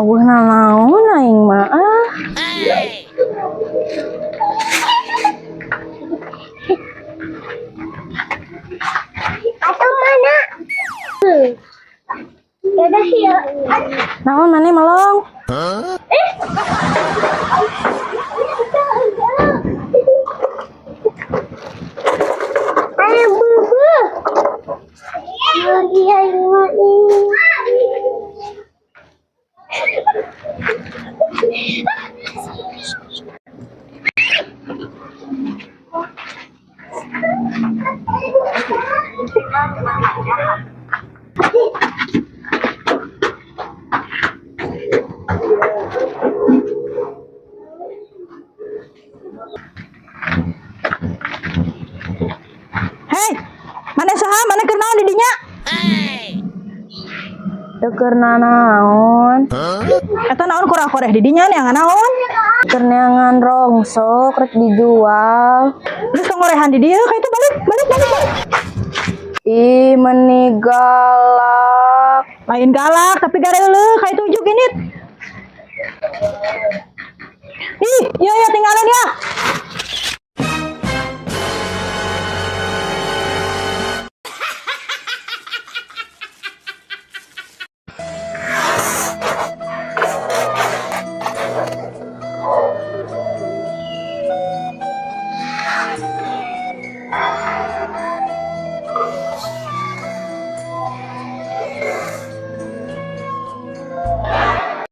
Euweuh nanaon aing mah ah. Atau mana? Yaudah ya. Naon maneh melong? Ayo bubu. Iya, iya. Hei, maneh saha? Maneh keur naon di dinya? Teu keur nanaon. Eta naon korah-koreh di dinya, neangan naon? Keur neangan rongsok rek dijual. Terus ngorehan di dieu ka itu, balik, balik, balik, balik. Ih, meni galak. Lain galak, tapi gareuleuh ka itu, ujug ini.